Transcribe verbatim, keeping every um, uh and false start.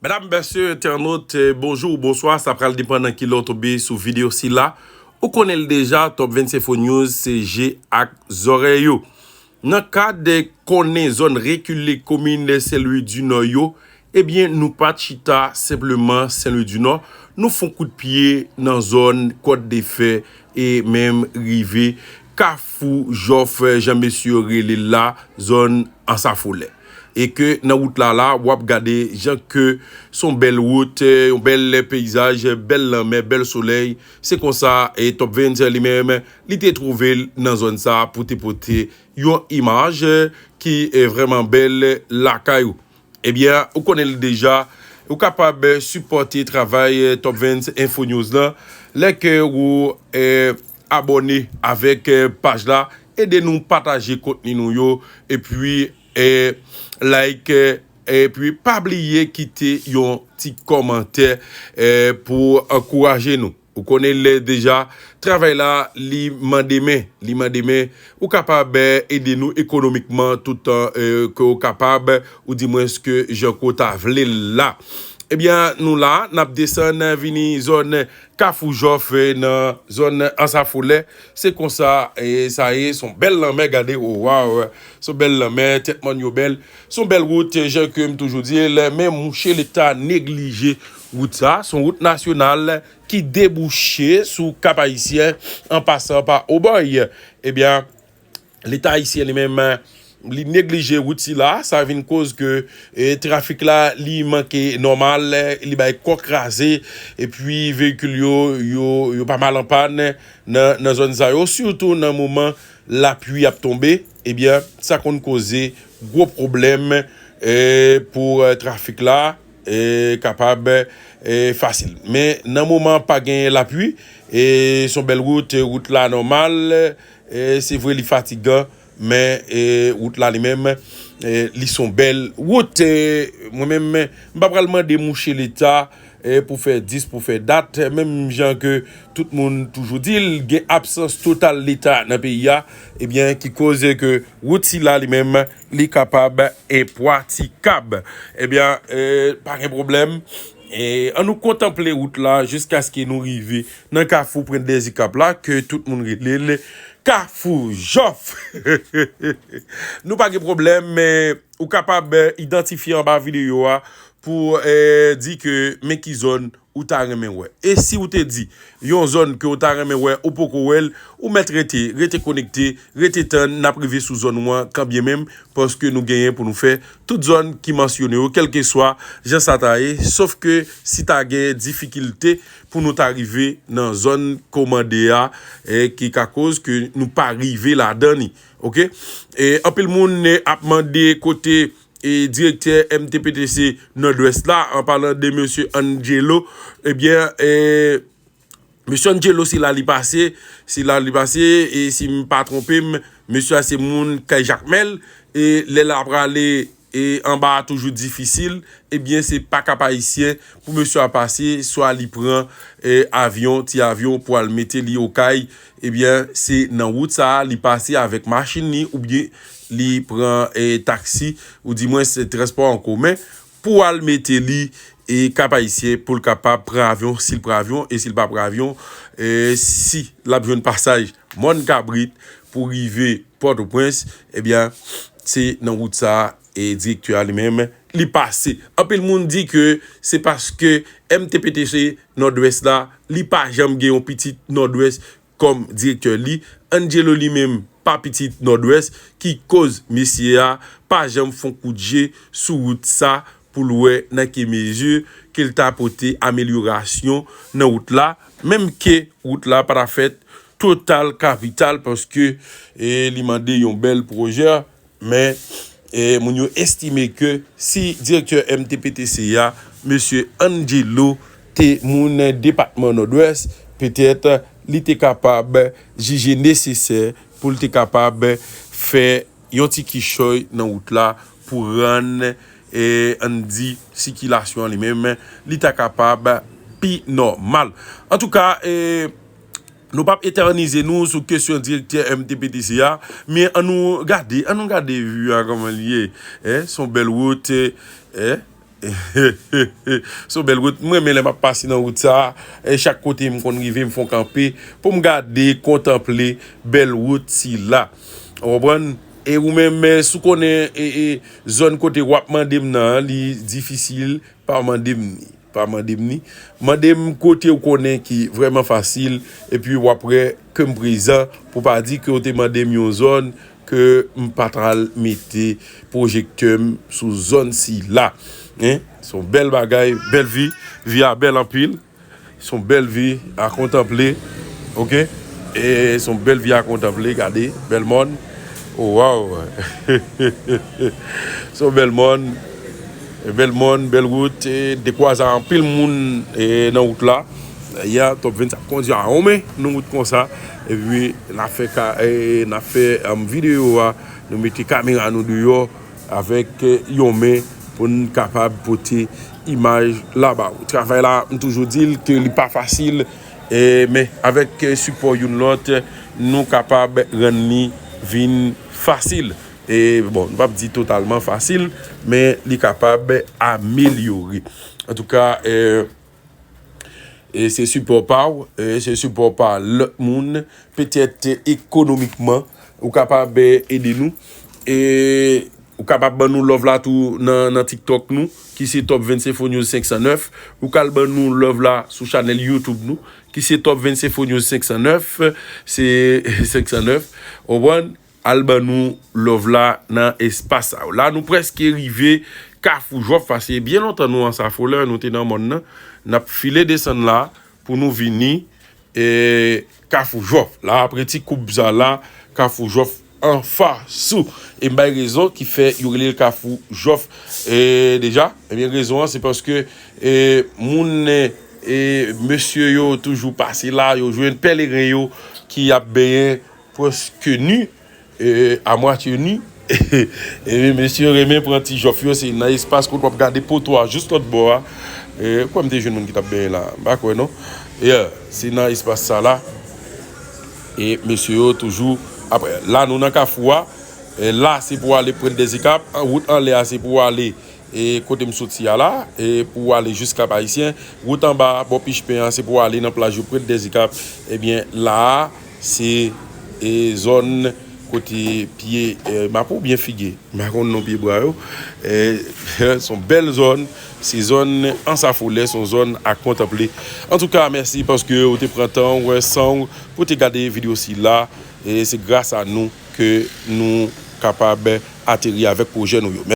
Medam, mesye, entènot, bonjou, bonswa, sa pral depann nan ki lè w tonbe sou videyo sila. Ou konnen l deja, Top Vens Info News, se je ak zòrèy ou. Nan kad konnen zòn rekile komin Sen Lwi di Nò yo, ebyen, nou pa t chita senpleman Sen Lwi di Nò, nou fè yon kout pye nan zòn Kòt de Fè e menm rive Kafou Jòf, jan mesye yo rele l la, zòn Ansafolè. E ke nan wout la la, w ap gade jan ke s on bèl wout, yon bèl peyizaj, bèl lanmè, bèl solèy. Se konsa, e Top Vens li menm, li te twouve l nan zòn sa pou te pote yon imaj ki vrèman bèl lakay ou. Ebyen, ou konnen l deja, ou kapab sipòte travay Top Vens Info News lan lè ke ou abòne avèk paj la, ede nou pataje kontni nou yo, epi like, epi pa bliye kite yon ti kòmantè pou ankouraje nou. Ou konnen l deja, travay la, li mande men, li mande men. Ou kapab ede nou ekonomikman toutan ke ou kapab, ou di mwens ke jan ke w ta vle l la. Ebyen, nou la, n ap desann vini zòn Kafou Jòf nan zòn Ansafolè. Se konsa sa ye, s on bèl lanmè, gade, o waw, s on bèl lanmè, tèt mòn yo bèl. S on bèl wout, jan ke m toujou di l, men mouche Leta neglije wout sa. S on wout nasyonal ki debouche sou Kap Ayisyen an pasan pa Obòy. Ebyen, Leta ayisyen li menm, li neglije wout sila, sa vin koz ke e, trafik la, li manke nòmal, li bay kò kraze, epi veyikil yo, yo, yo pa mal an pàn nan, nan zòn sa yo, sitou nan moman lapli ap tonbe, ebyen, sa konn koze gwo pwoblèm e, pou e, trafik la e, kapab e, fasil. Men nan moman pa gen lapli, e, s on bèl wout, wout la nòmal, e, se vre li fatigan, men e, wout la li menm, e, li s on bèl wout. E, mwen menm, m pa pral mande mouche Leta e, pou fè dis, pou fè dat, menm jan ke tout moun toujou di l, gen absans total Leta nan peyi a, ebyen, ki koze ke wout sila li menm, li kapab enpratikab. Ebyen, e, pa gen pwoblèm. E, ann nou kontanple wout la jiskaske nou rive nan kafou Pwent dèzikap la, ke tout moun rele l Kafou Jòf. Nou pa gen pwoblèm, men ou kapab e, idantifye anba videyo a pou e, di ke men ki zòn ou ta renmen wè. E si ou te di yon zòn ke ou ta renmen wè, ou poko wè l, ou mèt rete, rete konekte, rete tann, n ap rive sou zòn ou an kanbyenmenm, paske nou genyen pou nou fè tout zòn ki mansyone yo, kèlkeswa jan sa ta ye, sof ke si ta gen difikilte pou nou ta rive nan zòn komande a, e ki ka koz ke nou pa rive ladan li. Oke? E anpil moun e, ap mande kote e, direktè M T P T C Nòdwès la, an palan de mesye Angelo, ebyen, e, mesye Angelo, se la li pase, se la li pase, e si m pa twonpe m, mesye a se moun kay Jakmèl, e lè l ap prale, e anba a toujou difisil, ebyen, se pa Kap Ayisyen pou mesye a pase, swa li pran e, avyon, ti avyon pou al mete li Okay, ebyen, se nan wout sa a li pase avèk machin li, oubyen li pran e, taksi, ou di mwens transpò an komen, pou al mete li e, Kap Ayisyen, pou l kapab pran avyon, si l pran avyon, e si l pa pran avyon, e, si l ap jwenn pasaj Mòn Kabrit pou rive Pòtoprens, ebyen, se nan wout sa a, e, direktè a li menm, li pase. Anpil moun di ke se paske M T P T C Nòdwès la, li pa janm gen yon pitit Nòdwès kòm direktè li. Angelo li menm pa pitit Nòdwès, ki koz mesye a pa janm fè yon kout je sou wout sa pou l wè nan ki mezi ke l ta pote amelyorasyon nan wout la, menm ke wout la pa ta fèt total kapital, paske e, li mande yon bèl pwojè, men e, moun yo estime ke si direktè M T P T C a, mesye Angelo, te moun depatman Nòdwès, petèt li te kapab jije nesesè pou l te kapab fè yon ti kichòy nan wout la pou rann, e, ann di, sikilasyon an li menm, li ta kapab pi nòmal. Antouka, e, nou p ap etènize nou sou kesyon direktè M T P T C a, men ann nou gade, ann nou gade vi a kòman li ye. E, s on bèl wout, e, Se yon bèl wout. Mwen renmen lè m ap pase nan wout sa a. E chak kote m konn rive, m fè yon kanpe pou m gade, kontanple bèl wout sila. Ou konprann? E ou menm, si w konnen e, e, zòn kote w ap mande m nan, li difisil, pa mande m ni. Pa mande m ni. Mande m kote w konnen ki vrèman fasil, epi w ap wè ke m prezan, pou pa di ke w te mande m yon zòn ke m pa t al mete pwojektè m sou zòn sila. Hein? Se yon bèl bagay, bèl vi. Vi a bèl anpil. Se yon bèl vi a kontanple. Oke? E se yon bèl vi a kontanple. Gade, bèl mòn. Oh, waw! Se yon bèl mòn. Bèl mòn, bèl wout. E dekwaze anpil moun e, nan wout la. Ya, Top Vingt ap kondui a yon men nan wout konsa. Epi, n ap fè, ka, e, n ap fè um, videyo a. Nou mete kamera nou deyò avèk e, yon men pou n kapab pote imaj la ba ou. Travay la, m toujou di l ke li pa fasil, e, men avèk e, sipò youn lòt, nou kapab rann li vin fasil. E, bon, nou p ap di totalman fasil, men li kapab amelyore. Antouka, e, e se sipò pa w, e se sipò pa lòt moun, petèt ekonomikman, ou kapab e, ede nou. E ou kapab ban nou love la tou nan, nan TikTok nou, ki se Top Vingt Info News senk san nèf. Ou ka al ban nou love la sou chanèl YouTube nou, ki se Top Vingt Info News senk san nèf. Se senk san nèf. Ou konprann? Al ban nou love la nan espas sa yo. La, nou prèske rive Kafou Jwòf, paske byen lontan nou Ansafolè, nou te nan mòn nan. N ap file desann la pou nou vini e, Kafou Jwòf. La, apre ti koub sa la, Kafou Jwòf anfas ou. E m bay rezon ki fè yo rele l Kafou Jwòf e, deja. Ebyen, rezon an, se paske e, moun e, e, mesye yo toujou pase la, yo jwenn pèleren yo ki ap benyen prèske ni, e, a mwatye ni. E mesye renmen pran ti jòf yo, se nan espas kote w ap gade poto a jis lòt bò a. E, kwè m te jwenn moun ki t ap benyen la, m pa kwè non. E, se nan espas sa la. E mesye yo toujou. Apre, la nou nan kafou a. E, la se pou ale Pwent dèzikap. An, wout anlè a se pou ale e, kote m soti a la, e, pou ale jis Kap Ayisyen. Wout anba, bò Pichpen an, se pou ale nan plaj yo Pwent dèzikap. Ebyen, la a, se e, zòn kote pye e, mapo byen fige. M pa konn non pye bwa yo. E, se yon bèl zòn. Se zòn Ansafolè, se yon zòn a kontanple. Antouka, mèsi paske ou te pran tan w, wè san w, pou te gade videyo sila. E se gras a nou ke nou kapab ateri avèk pwojè nou yo.